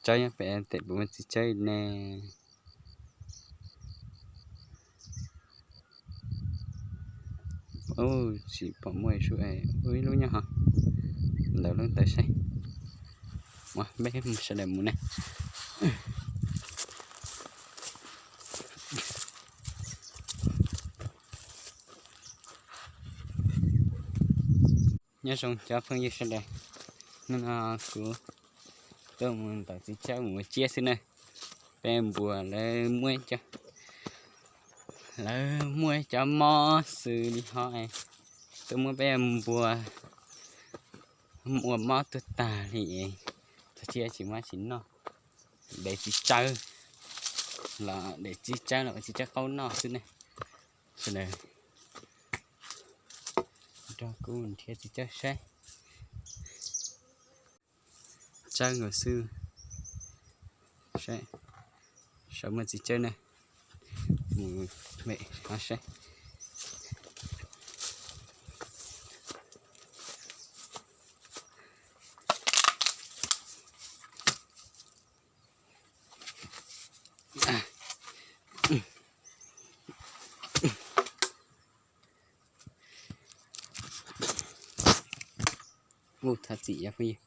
Tsawb nyob pem tes puas muaj txiv tsawb ne? Ub, tsis pom muaj su, ua ib lub nyob ho ntawm lub ntawd saib. Ua peb sawv daws mus ne. Nyob zoo cov phooj ywg sawv daws, hnub no kuv tuaj mus ntawm txiv tsawb mus ua tsiab xwb na. Peb npuas lawv muaj, lawv muaj cov mob xws li ho, tuaj muab peb npuas ua mob tuag tag li, tag tsiab tsis muaj tsis noj. Dev txiv tsawb los dev txiv tsawb los txiv tsawb qaub noj xwb ne. Sawv daws nrog kuv nrhiav txiv tsawb saib. Tsawb nkaus xwb. Saib, saum muaj txiv tsawb ne. Mus me saib. Ub, thov txim os phooj ywg.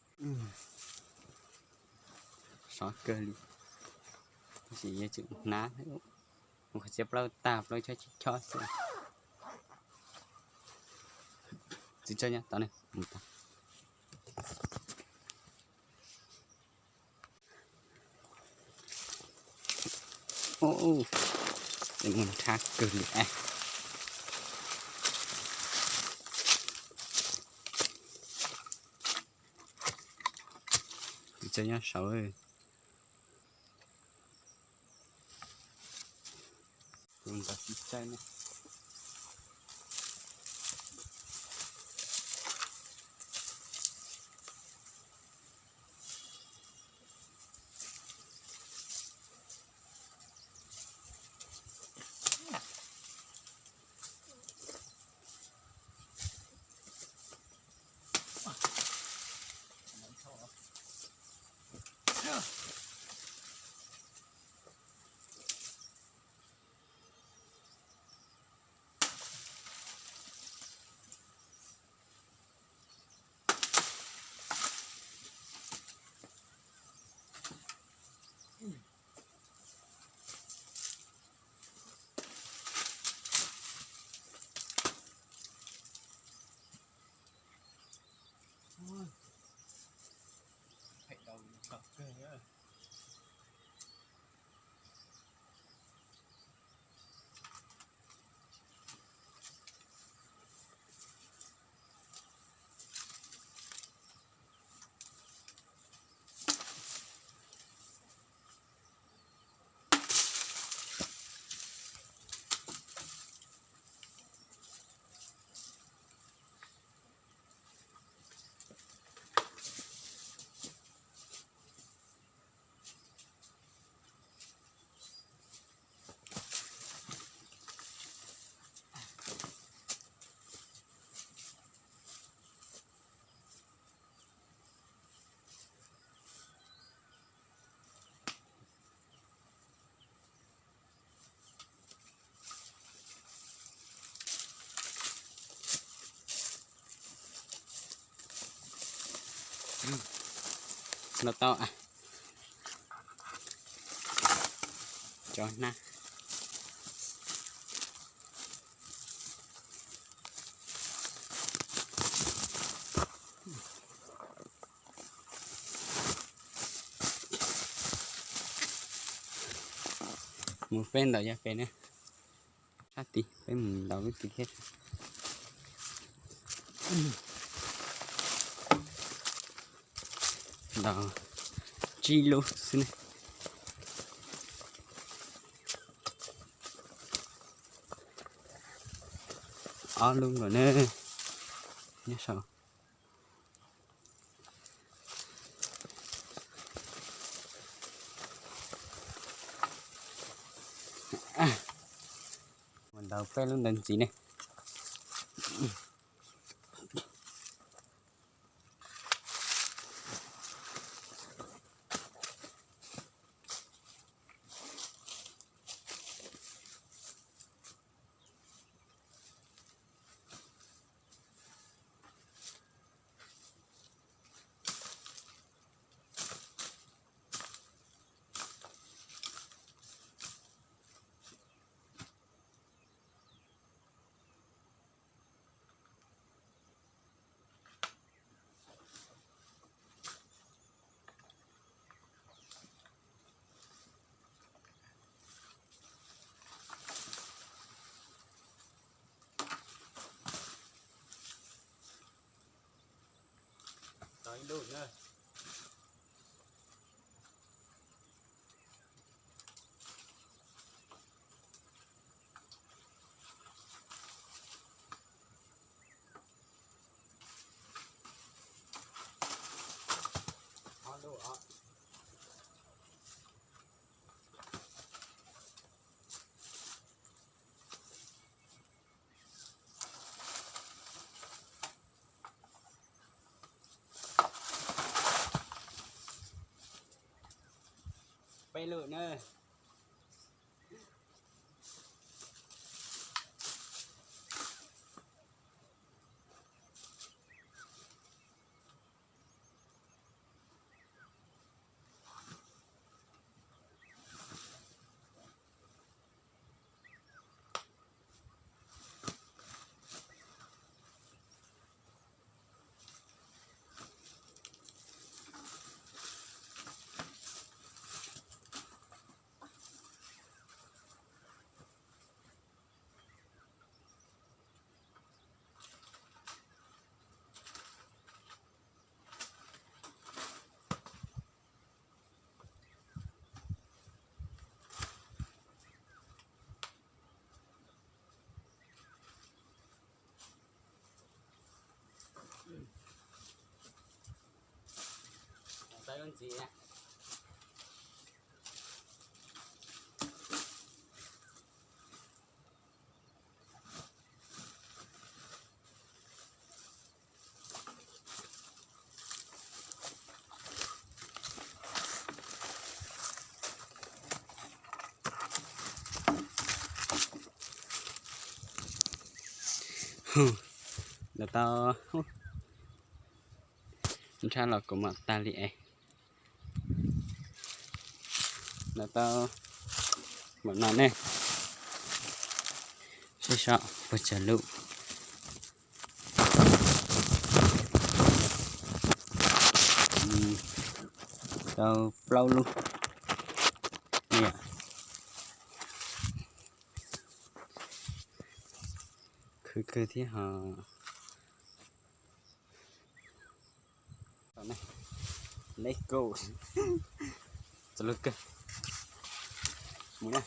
Sov kawg li. Tab sis yuav tsum hnav, ua qhov txiav plaub tag plaub chob tsib chob xwb. Txiv tsawb nyob tod ne. Ub, mus nrhab kawg li. Txiv tsawb nyob saud. Kuv ntawd txiv tsawb ne. Los tau tso hnab. Mus peb ntaus yog pem ne. Sab tid peb mus ntaus lub tid thiab. Ntaus tsib lub xwb ne. Ob lub nkaus ne. Nyob saud. Mus ntaus peb lub ntawd ntxiv ne. Lub na. Peb lub na. Lawv tau nrhab los kuv mam tag li es. Lawv tau mam no ne. Seb seb puas tsawg lub. Tau plaub lub. Khwv kawg thiab ho. Let's go. Txog lub kawg. Mus na.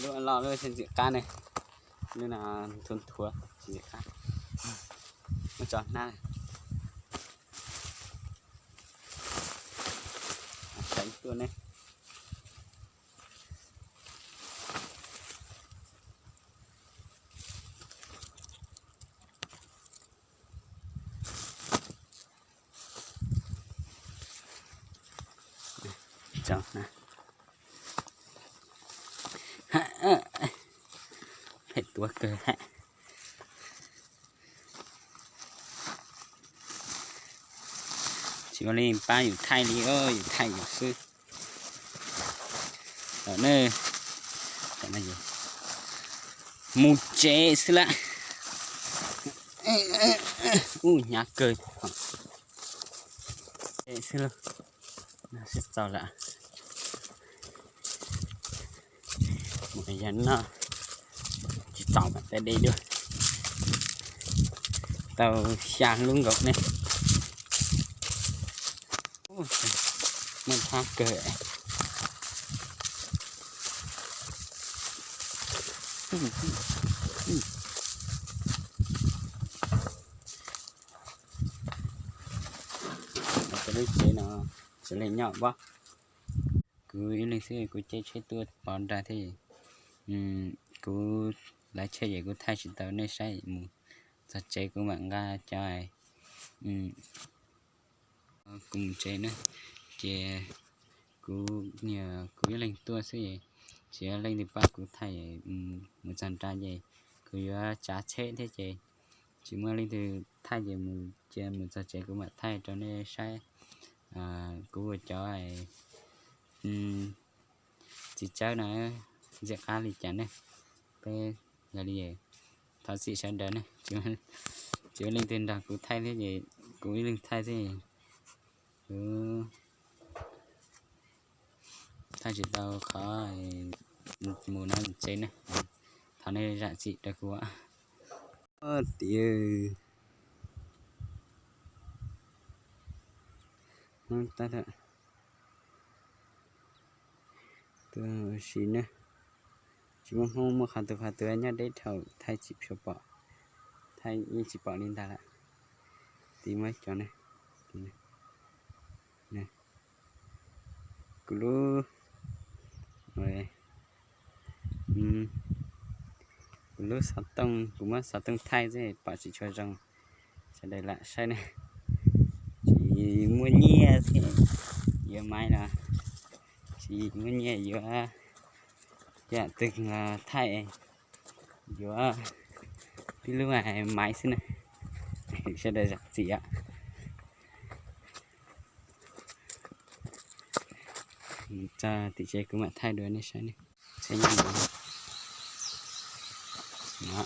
Lub los lub tsis ntxim qab ne, lub no thuav thuav tsis ntxim qab. Muab tso hnab. Xeev tuaj ne. Phem tuaj kawg. Tsis ua li pab yus thaij li, yus thaij yus xwb. Mus tsev xwb lawm. Ub, hnyav kawg. Xwb lauj, sib txaus lawm. Mus yog noj tsis txaus mam tau de dua. Tau xya lub nkaus ne. Muaj thab kawg. Lub tsev no tsis leej nyob pob. Kuv ib leeg xwb, kuv caij tsheb tuaj pov nrag thiab. Kuv laiv tsheb ces kuv thaij tsis tau nej saib, mus txog tsev kuv mam nqa cov kuv mus tsev na. Ces kuv, kuv ib leeg tuaj xwb, tsis muaj leej twg pab kuv thaij. Mus txog nrad ces kuv yuav tsav tsheb thiab ces tsis muaj leej twg thaij ces mus, cia mus txog tsev kuv mam thaij rau nej saib. Kuv ua cov txiv tsawb no ntxim qab li cas ne. Peb yog li, thov txim sawv daws ne, tsis muaj leej twg nrog kuv thaij thiab ces kuv ib leeg thaij xwb. Kuv thaij tsis tau qhov mus no mus tsev ne. Thov nej zam txim rau kuv. Tiag, tuaj ua si ne. Tsis muaj Hmoob, muaj qhov twg qhov twg nyob deb dhau, thaij tsis tshua pom, thaij yeej tsis pom li ntag lawm. Tiv muab cov ne, kuv lub, kuv lub xov tooj, kuv muab xov tooj thaij xwb pom tsis tshua zoo. Sawv daws lam saib ne, tsis muaj nyiaj thiab, yuav maiv los tsis muaj nyiaj yuav, coj twg los thaij, yuav tib lub maiv xwb na. Sawv daws zam txim. Txog tim tsev kuv mam thaij dua nej saib ne. Tsheb nyob no,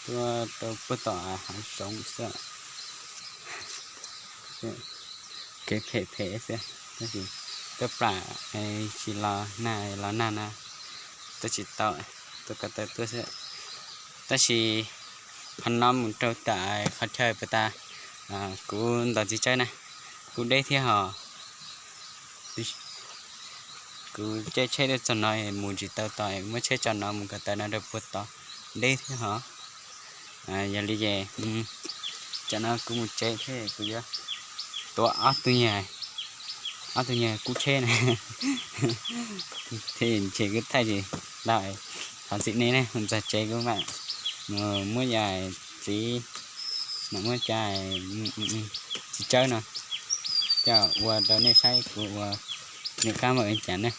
tuaj rau puag tom hav zoov xwb. Kev phem phem xwb, tab sis tuaj plam tsis los nag, los nag no tuaj tsis tau, tuaj ko taw tuaj xwb. Tab sis qhov no mus rau tom qhov chaw puag ta kuv ntaus txiv tsawb na, kuj deb thiab hos. Kuv caij tsheb tuaj txog no mus tsis tau tod, muab tsheb tso no mus ko taw no rau puag tod, deb thiab hos. Yog li ces tsam no kuv mus tsev thiab, kuv yuav tuav ob tug nyuag, ob tug nyuag kub tsheb na, thiab ntshe kuv thaij tsis tau. Thov txim nej na, mus txog tsev kuv mam mus muab yam txiv, mam muab cov txiv tsawb no coj ua rau nej saib kuv ua nws qab npaum li cas ne.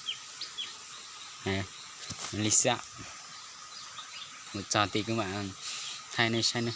Li xwb, mus txog tim kuv mam thaij nej saib ne.